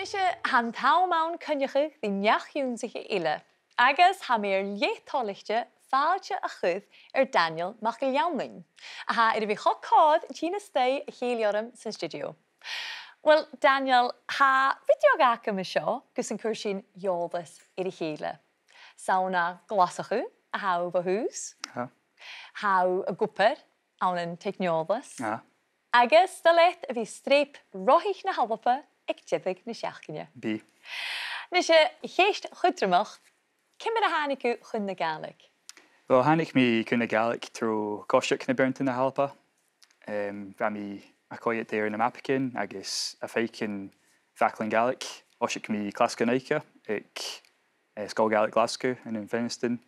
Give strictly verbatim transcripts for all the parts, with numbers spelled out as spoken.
Nise, tha an t-àm ann coinneachadh ri neach-ionnsachaidh eile, agus tha mi air leth toilichte fàilte a chur air Daniel MacIllFhinnein, a tha air a bhith cho còir tighinn a-steach a chèilidh orm san stiùidio. Uill, Daniel, tha rud beag agam an seo gus an cuir sinn eòlas air a chèile. 'S ann à Glaschu a tha thu bho thùs. Tha. Tha thu ag obair ann an teicneòlas. Tha. Agus 's toil leat a bhith a' streap rothaich na h-Alba aig deireadh na seachdain. Bidh. Nise, a' cheist chudromach, ciamar a thàinig thu chun na Gàidhlig? Uill, thàinig mi chun na Gàidhlig tro coiseachd na beanntan na h-Alba. Em, bha mi a' coimhead air na mapaichean agus a' faicinn faclan Gàidhlig. Thòisich mi clas gun oidhche aig, eh, Sgoil Ghàidhlig Ghlaschu ann am Finnieston.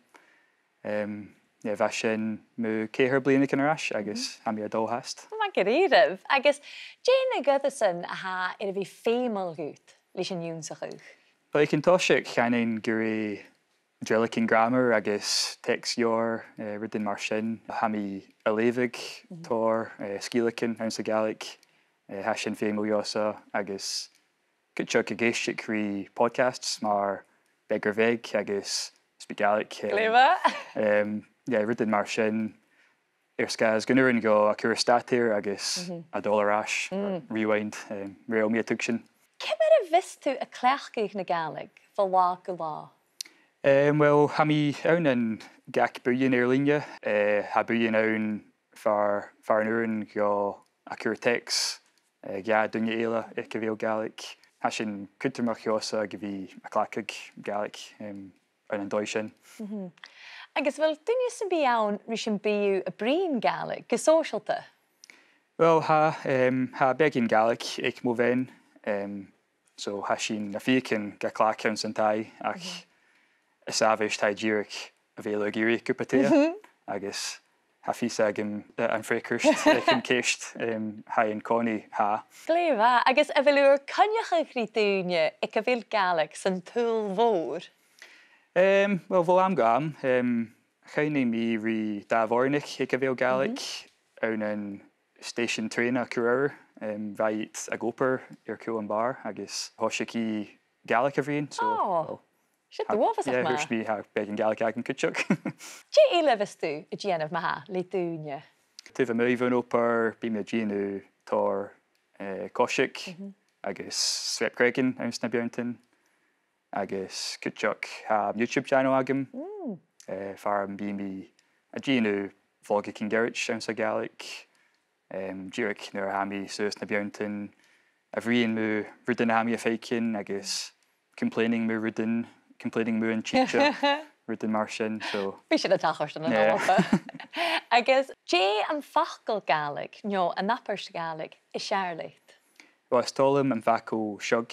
Em, yeah, bha sin mu cheithir bliadhnaichean air ais agus tha mi a' dol fhathast. Math dha-rìribh. Agus dè na goireasan a tha air a bhith feumail dhut leis an ionnsachadh? Uill, aig an toiseach, chanainn gur e dreallagan gràmair agus teacs-leabhar, eh, rudan mar sin. Tha mi a' leughadh tòrr, eh, sgeulachdan anns a' Ghàidhlig, eh, tha sin feumail dhòmhsa, agus cuideachd ag èisteachd ri podcasts mar Beag air Bheag agus Speakgaelic, em, Glè mhath. Em, yeah, rudan mar sin. Air sgàth 's gun urrainn dhomh a chur stad air agus a dhol air ais, rewind, em, mura h-eil mi a' tuigsinn. Ciamar a bhios tu a' cleachdadh na Gàidhlig bho latha gu latha? Em, uill, tha mi ann an gach buidheann air-loidhne, eh, tha buidheann ann far, far an urrainn dhomh a chur teacs, eh, dha duine eile aig a bheil Gàidhlig. Tha sin cudromach dhòmhsa gu bhith a' cleachdadh Gàidhlig, em, ann an dòigh sin. Agus a bheil duine sam bith ann ris am bi thu a' bruidhinn Gàidhlig gu sòisealta? Uill, tha, em, tha beagan Gàidhlig aig mo bhean, em, so tha sinn a' feuchainn ga cleachdadh anns an taigh, ach as àbhaist tha i dìreach a' feuchainn ri cupa tì, agus tha fios agam, eh, an freagairt aig an cheist, em, tha i an-còmhnaidh, tha. Glè mhath. Agus a bheil thu air coinneachadh ri daoine aig a bheil Gàidhlig san t-saoghal mhòr? Em, uill, bho àm gu àm, em, chuimhnich mi ri dà bhoireannach aig a bheil Gàidhlig ann an stèisean trèana Corrour, em, bha iad ag obair air cùl am bàr agus thòisich i Gàidhlig a bhruidhinn, so, uill, 'S e, tha, uabhasach math. Yeah, thuirt mi, tha beagan Gàidhlig agam cuideachd. Dè eile a bhios tu a' dèanamh ma-thà le daoine? Taobh a-muigh bhon obair, bidh mi a' dèanamh tòrr, eh, coiseachd agus sreap creagan anns na beanntan. Agus cuideachd, tha YouTube channel agam, eh, far am bi mi a' dèanamh vlogaichean goirid anns a' Ghàidhlig. Em, dìreach nuair a tha mi suas na beanntan, a' bruidhinn mu rudan a tha mi a' faicinn agus complaining mu rudan, complaining mu an tidsear, rudan mar sin, so. Bidh sin a' tachairt ann an Alba. Agus dè am facal Gàidhlig, no an abairt Ghàidhlig, as fheàrr leat? Uill, is toil leam am facal siog.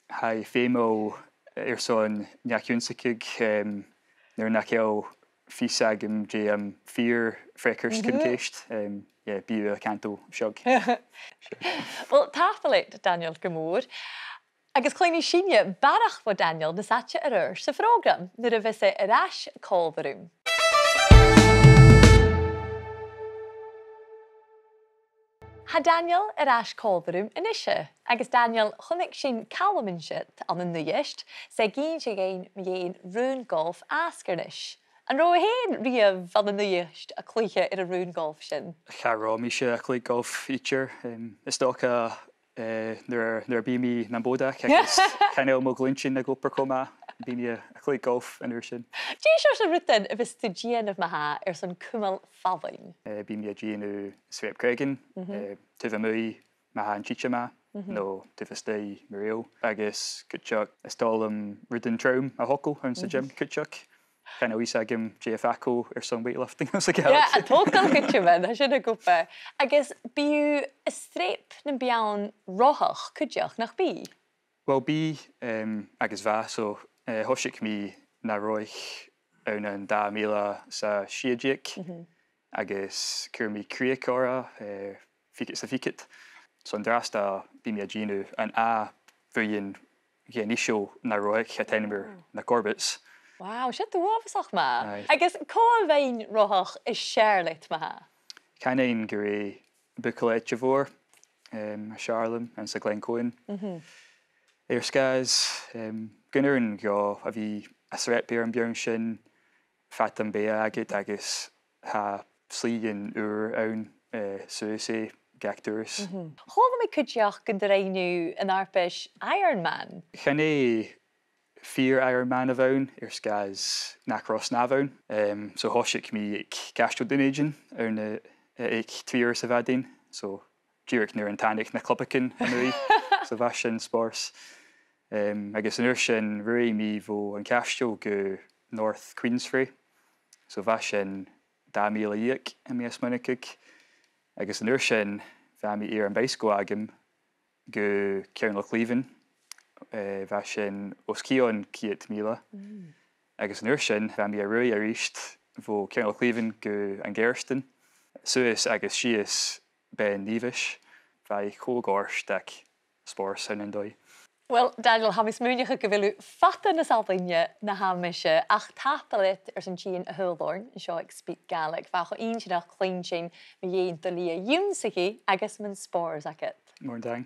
Tha e feumail airson neach-ionnsachaidh, em, nuair nach eil fios agam dè am fìor fhreagairt chun ceist, em, yeah, bidh thu a' cantainn siog. Uill, tapadh leat, Daniel, gu mòr. Agus cluinnidh sinne barrachd bho Daniel nas fhaide air adhart sa phrògram nuair a bhios e air ais còmhla rium. Tha Daniel air ais còmhla rium a-nise, agus Daniel, chunnaic sinn Calum an siud ann an Uibhist, 's e ag innse dhuinn mu dheidhinn raon golf Àsgairnis. An robh thu fhèin riamh ann an Uibhist a' cluiche air an raon golf sin? Cha robh mise a' cluich golf idir, em, is dòcha, eh, nuair, nuair a bha mi nam bodach, agus chan eil mo ghluinntinn ag obair cho math, bha mi a', a' cluich golf an uair sin. Dè seòrsa rudan a bhios tu a' dèanamh ma-thà airson cumail fallain? Eh, bidh mi a' dèanamh sreap creagan, eh, taobh a-muigh ma tha an t-sìde math, no taobh a-staigh mura h-eil. Agus cuideachd, is toil leam rudan trom a thogail anns a' gym cuideachd. Chan eil fhios agam dè am facal airson weightlifting anns a' Ghàidhlig. Yeah, a' togail gu tiomanta, tha sin gu math. Agus bidh thu a' streap nam beann-rothach cuideachd, nach bi? Uill, bidh, em, agus bha, so, eh, thòisich mi na rothach ann an dà mhìle 's a sia deug, agus chuir mi crìoch orra, eh, fichead 's a fichead. So an-dràsta bidh mi a' dèanamh an ath bhuidheann gu ìosal na rothach, a tha ainmeil na Corbetts. Wow, 's e uabhasach math. Aye. Agus cò am beinn-rothach as fheàrr leat ma-thà? Chanainn gur e Buachaille Èite Mhòr, em, as fheàrr leam, anns a' Ghleann Comhann. Air sgàth 's, em, gun urrainn dhomh a bhith a' sreap air am beàrn sin fad am beatha agad agus tha slighean ùra ann, eh, suas e gach turas. Chuala mi cuideachd gun do rinn thu an fharpais Ironman. Chan e fìor Ironman a bh' ann, air sgàth 's nach robh snàmh ann. Em, so thòisich mi aig Caisteal Dhùn Èideann ann an, eh, aig trì uairean sa mhadainn. So dìreach nuair a thàinig na clubagan a-muigh. So bha sin spòrs. Em, agus an uair sin ruith mi bho an Caisteal gu North Queensferry. So bha sin dà mhìle dheug, tha mi a' smaoineachadh. Agus an uair sin bha mi air am bicycle agam gu Ceann Loch Lìobhann, eh, bha sin os cionn ceud mìle. Agus an uair sin bha mi a' ruith a-rithist bho Ceann Loch Lìobhann gu an Gearastan. Suas agus sìos Beinn Ìomhais, bha e cho goirt ach spòrs ann an dòigh. Uill, Daniel, tha mi a' smaoineachadh gu bheil thu fada nas fhallaine na tha mise, ach tapadh leat airson tighinn a thaobh oirnn an seo aig SpeakGaelic. Bha e cho inntinneach cluinntinn mu dheidhinn do shlighe ionnsachaidh agus mun spòrs agad. Mòran taing.